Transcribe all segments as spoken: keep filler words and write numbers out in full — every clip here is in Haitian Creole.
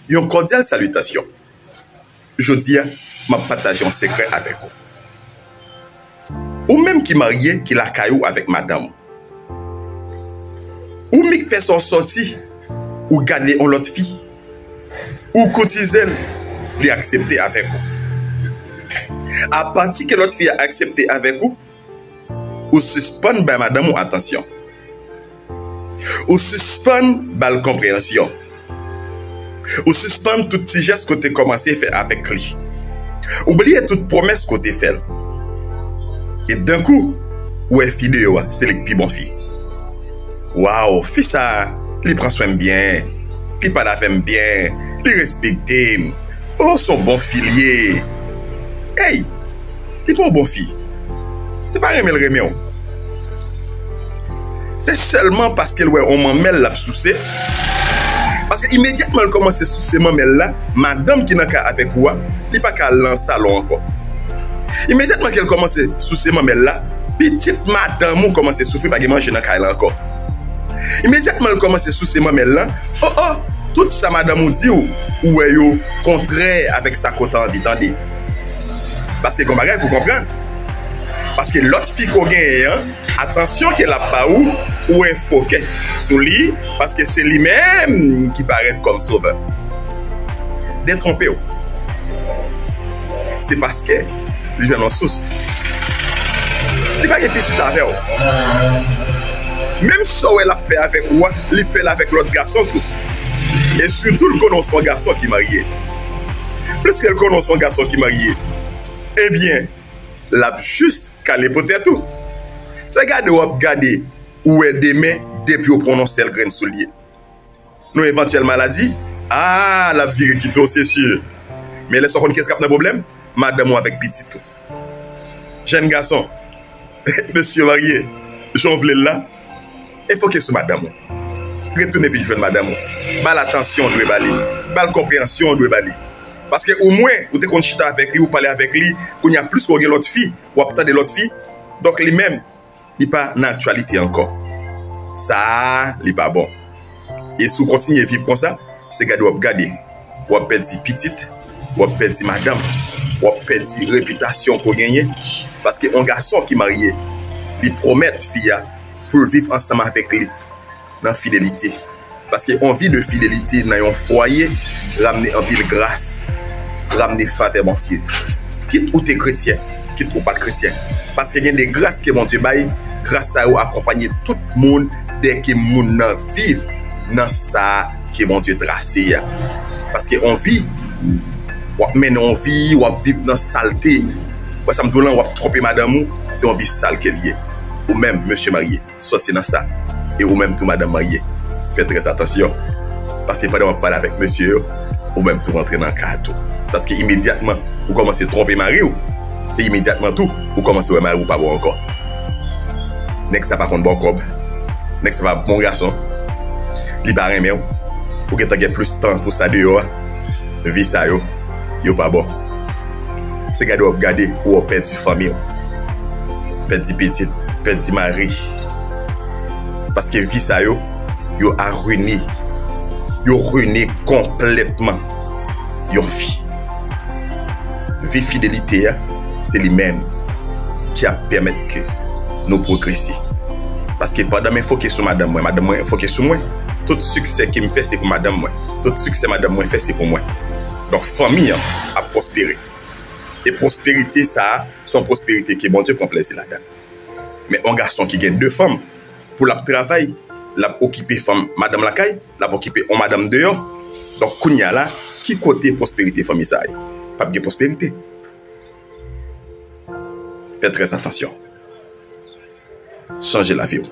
Yon kòdyal salitasyon. Jodi a, m ap pataje yon sekrè avèk ou. Ou menm ki marye, ki lakay ou avèk madanm ou. Ou mik fè sa w sòti, ou gade yon lòt fi, ou koutize l, li aksepte avèk ou. Apati ke lòt fi a aksepte avèk ou, ou sispann bay madanm ou atansyon. Ou sispann ba l konpreyansyon. Ou sispann tout ti jès ke w te kòmanse fè avèk li. Ou bliye tout pwomès ke w te fè l. E dankou, ou wè fi deyò a, se li k pi bon fi. Waw, fi sa a, li pran swen m byen. Li pale avè m byen. Li respekte m. Oh, se yon bon fi l ye. Ey, li pa yon bon fi. Se pa renmen l renmen w. Se sèlman paske l wè yon manmèl l ap souse. Paske imedyatman l kòmanse souse manmèl la, madanm ki nan kay avèk ou a, li pa ka al nan salon ankò. Imedyatman ke l kòmanse souse manmèl la, pitit madanm ou kòmanse soufri, pa gen manje nan kay la ankò. Imedyatman l kòmanse souse manmèl la, oh oh, tout sa madanm ou di w, ou wè yo kontrè avèk sa ke w ta anvi tande. Paske gen bagay pou w konprann. Paske lòt fi ke w genyen an, atansyon ke l ap ba ou, ou enfòke sou li, paske se li menm ki parèt kòm sovè. Detwonpe w. Se paske li jwenn yon sous. Li pa gen pitit avè w. Menm sa w wè l ap fè avèk ou a, li fè l avèk lòt gason tou. E sitou l konnen w se yon gason ki marye. Pliske l konnen w se yon gason ki marye, ebyen, l ap jis kale pou tèt ou. Se gade w ap gade, ou wè demen, depi w pran yon sèl grenn soulye. Yon evantyèl maladi, a, l ap vire kite w, se si. Men lè sa w konn kiyès k ap nan pwoblèm, madanm ou avèk pitit ou. Jèn gason, mesye marye, jan w vle l la, enfòke sou madanm ou. Retounen vin jwenn madanm ou. Ba l atansyon w dwe ba li. Ba l konpreyansyon w dwe ba li. Paske omwen, ou te konn chita avèk li, ou pale avèk li, kounye a plis ke w gen lòt fi, w ap tande lòt fi. Donk li menm, li pa nan aktyalite ankò. Sa a, li pa bon. E si w kontinye viv konsa, se gade w ap gade. W ap pèdi pitit, w ap pèdi madanm, w ap pèdi repitasyon ke w genyen. Paske yon gason ki marye, li pwomèt fi a pou l viv ansanm avèk li nan fidelite. Paske yon vi de fidelite nan yon fwaye ramne anpil gras, ramne favè Bondye. Kit ou te kretyen, kit ou pa t kretyen. Paske gen de gras ke Bondye bay, gras sa yo akonpaye tout moun dèke moun nan viv nan sa ke Bondye trase a. Paske yon vi, w ap mennen yon vi, w ap viv nan salte. Wè sa m di w lan, w ap twonpe madanm ou, se yon vi sal ke l ye. Ou menm, mesye marye, sòti nan sa. E ou menm tou, madanm marye, fè trè atansyon. Paske pandan w ap pale avèk mesye yo, ou menm tou rantre nan ka a tou. Paske imedyatman ou kòmanse twonpe mari w, se imedyatman tou ou kòmanse wè mari w pa bon ankò. Nèg sa pa konn ba w kòb. Nèg sa pa bon gason. Li pa renmen w. Ou gentan gen plis tan pou sa deyò a. Vi sa yo, yo pa bon. Se gade w ap gade, ou w ap pèdi fanmi w. Pèdi pitit, pèdi mari. Paske vi sa yo, yo arwine. Yo rwine konplètman yon fi. Vi fidelite a, se li menm ki ap pèmèt ke nou pwogrese. Paske pandan m enfòke sou madanm mwen, madanm mwen enfòke sou mwen, tout siksè ke m fè, se pou madanm mwen. Tout siksè madanm mwen fè, se pou mwen. Donk, fanmi an ap pwospere. E pwosperite sa a, se yon pwosperite ke Bondye pran plezi ladan l. Men yon gason ki gen de fanm, pou l ap travay, l ap okipe fanm, madanm lakay, l ap okipe yon madanm deyò. Donk, kounye a la, ki kote pwosperite fanmi sa a ye? P ap gen pwosperite. Fè trè atansyon. Chanje lavi w.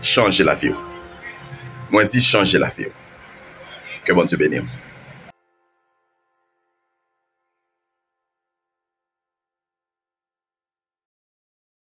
Chanje lavi w. Mwen di chanje lavi w. Ke Bondye beni w.